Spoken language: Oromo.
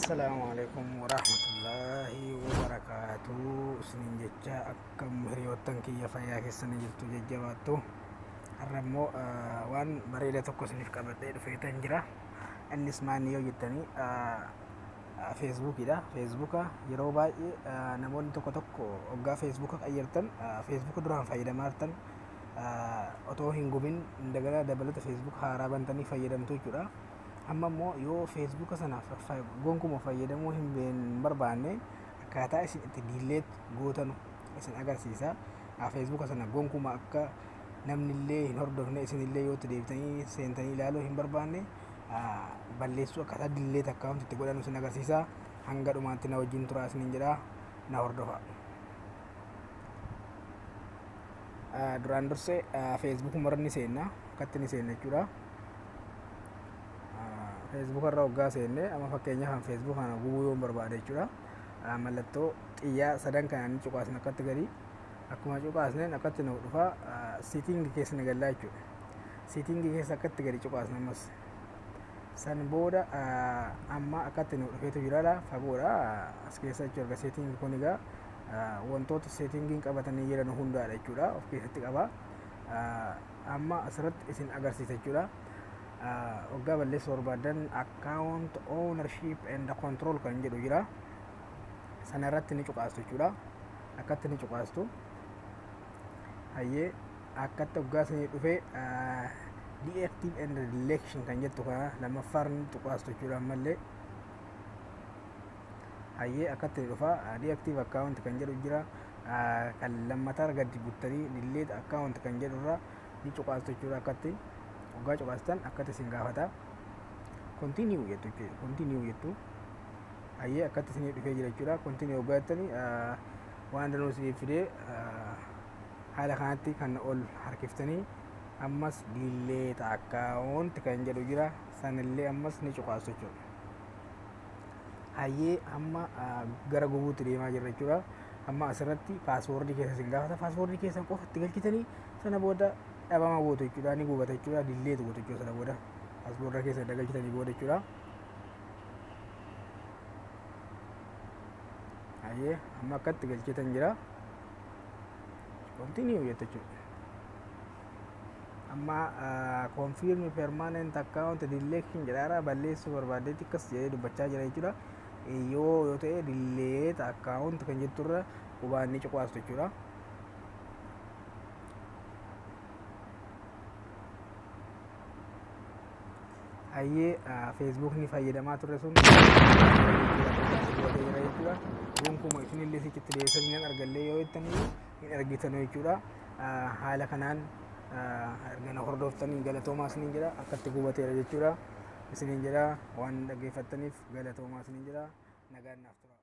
Assalaamu alaikum warahmatullaahi wabarakaatuh. Isiniin jecha akkam hiriyoottan kiyya fayyaa keessanii jirtu jajjabaattu. Har'a immoo waan bareeda tokko isiniif qabadhee dhufeetan jira. Innis maal yoo jettanii feesbuukiidha. Feesbuuka yeroo baay'ee namoonni tokko tokko hoggaa feesbuuka qayyartan feesbuuka duraan fayyadamaa jirtan otoo hin gubin indagana dabalata feesbuuka haaraa bantanii fayyadamtu jechuudha. Amma immoo yoo feesbuuka sana gonkuma fayyadamuu hin barbaanne akkaataa isin itti delete gootanu isin agarsiisa. Feesbuuka sana gonkuma akka namnillee hin hordofne isinillee yoo itti deebitanii seentanii ilaaluu hin barbaanne balleessuu akkaataa delete account itti godhanu isin agarsiisa. Hanga dhumaatti na wajjin turaa isiniin jedha, na hordofa. Duraan dursee feesbuukuma irra ni seenna, akkatti ni seenna jechuudha. Feesbuuka irra hoggaa seenne amma fakkeenyaaf kan feesbuuka kana gubuu yoo barbaade jechuudha. Mallattoo xiyyaa sadan kana ni cuqaasna akkatti gadi. Akkuma cuqaasneen akkatti nu dhufa, siitingii keessa ni gallaa jechuudha. Siitingii keessa akkatti gadi cuqaasna ammas. San booda amma akkatti nu dhufeetu jira fagoodha as keessa jechuudha. Erga siitingii kun egaa wantoota seetingiin qabatanii jiran hundaadha jechuudha, of keessatti qaba. Amma asirratti isin agarsiisa jechuudha. Waggaa balleessuu barbaadan account ownership and control kan jedhu jira. Sana irratti ni cuqaastu jechuudha. Akkatti ni cuqaastu. Hayyee akkatti waggaa isinii dhufee deactive and deletion kan jettu kana lammaffaan ni cuqaastu jechuudha ammallee. Hayyee akkatti ni dhufa deactive account kan jedhu jira. Kan lammataa gadi buttanii delete account kan jedhu irra ni cuqaastu jechuudha akkatti. Waggaa cuqaastan akkatti isin gaafata. Continue jettu jechuudha. Continue jettu. Hayyee akkatti isinii dhufee jira jechuudha. Continue waggaa jettanii waan danuu isiniif fidee haala kanatti kan ol harkiftanii ammas delete account kan jedhu jira. Sanillee ammas ni cuqaastu jechuudha. Hayyee amma gara gubuutti deemaa jirra jechuudha. Amma asirratti paaswoordii keessa isin gaafata. Paaswoordii keessan qofa itti galchitanii sana booda dhabama gootu jechuudha. Ni gubata jechuudha. Delete gootu jechuudha sana booda. Paaswoordii keessa galchitanii booda jechuudha. Hayyee amma akkatti galchitan jira. Continue jettu jechuudha. Amma confirm permanent account deletion jedhaara balleessuu barbaaddeetti akkas jedhee dubbachaa jira jechuudha. Yoo ta'e delete account kan jetturra qubaan ni cuqaastu jechuudha. Hayyee feesbuukni fayyadamaa turre sun jira jechuudha. Gonkuma isinillee sichitti deebisanii nan argallee yoo jettanii hin argitanu jechuudha. Haala kanaan erga na hordoftanii galatoomaa isiniin jedha. Akkatti gubateera jechuudha. Isiniin jedha waan dhaggeeffattaniif galatoomaa isiniin jedha. Nagaan naaf tura.